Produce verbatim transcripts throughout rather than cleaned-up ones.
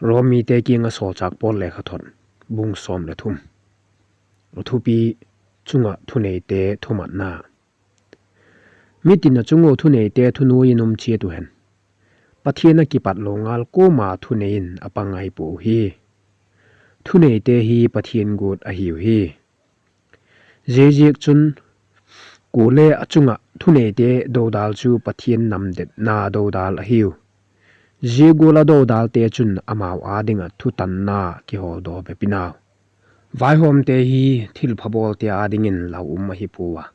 Rom mite kiang ah Sawlchâk Paul lekhathot, bung sawm leh thum. A thupi: Chung ah thuneite thumatna. Mitin ah chung ua thuneite thunuai in um chiat uh hen; Pathian ah kipat lo ngal kuama thunei in a pang ngai pua hi. Thuneite hi Pathian guat ahiu hi. Ziaziakchun, kuale a chung ah thuneite dodal chu Pathian namdetna dodal ahiu. Zia gual ah dodalte chun amau â ding ah thutanna kihawldaw bep in au. Vaihawmte hi thilpha bawlte â dingin lau um ahi pua a,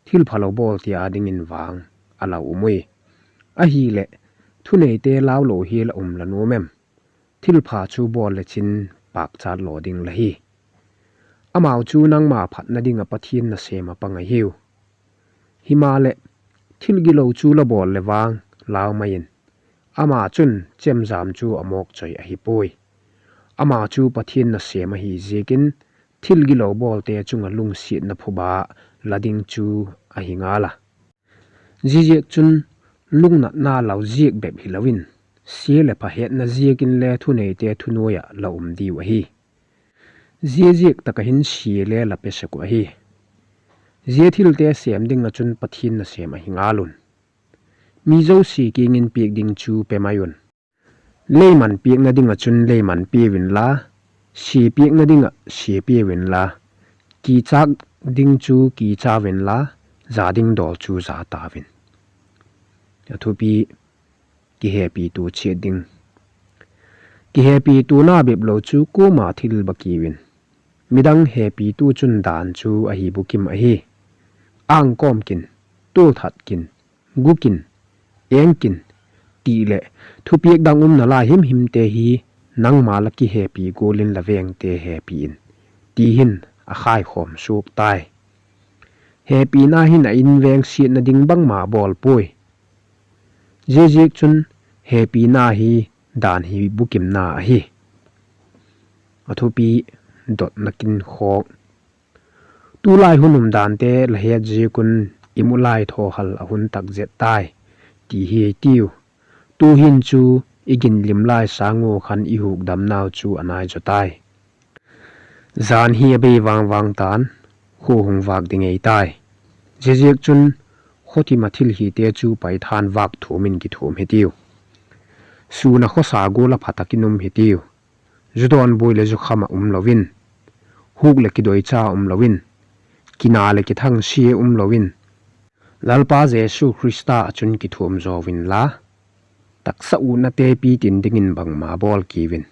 thilphalo bawlte â dingin vang a lau um ui. Ahileh, thuneite lau lo hial ah um la nuam em? Thilpha chu bawl lechin pâkchat law ding la hi. Amau chu nangma phatna ding ah Pathian nasêm ah pang ahiu. Himaleh, thil gilo chu la bawl leh vang lau mai in; ama chun chemjam chu a mawkchoi ahi puai. Ama chu Pathian nasêm ahi ziakin, thil gilo bawlte chung ah lungsiatna phuba la ding chu ahi ngal a. Ziaziakchun, lungnatna lau ziak bep hilo in, sia leh pha hetna ziakin le thuneite thunuai ah la um diu ahi. Ziaziak tak ah hin sia le la pe sek uh ahi. Zia thilte sêm ding ah chun Pathian nasêm ahi ngal un. Mi zosia kiang in piak ding chu pe mai un. Lei man piakna ding ah chun lei man piau inla, sia piakna ding ah sia piau inla, kichâk ding chu kichau inla, za ding dawl chu za tau in. A thupi: Kihepitua chiat ding. Kihepituana bep lo chu kuama thil ba kiu in. Midang hepitu chun dan chu ahi bukim ahi. Âng kawm kin, tual that kin, gu kin, eng kin, ti leh thupiak dang um nalai himhimte hi nangma la kihepi gual in la vengte hepi in, ti hin a khaikhawm suak tai. Hepina hin a inveng siatna ding bangma bawl puai. Ziaziakchun, hepina hi dan hi bukimna ahi. A thupi: Dotna kin khawk. Tulai hun umdante la het ziak un, i mu lai thawhal a hun tak zet tai, ti hi ei tiu. Tu'hin chu i ginlim lai sâng ua khan i hukdamnau chu a nai zaw tai. Jan hi a bei vang vang ta'n, khua hung vâk ding ei tai. Ziaziakchun, khawthim ah thil hite chu paitha'n vâk thuam in kithuam hitiu. Sûn ah khawsa gual ah pha tak in um hitiu. Zu dawnbuai leh zukham ah um lo in, huk leh kidoicha um lo in, kina leh kithangsia um lo in, Lalpa Jesu Khrista ah chun kithuam zaw inla, taksa utnate pi tin dingin bangma bawl kiu in.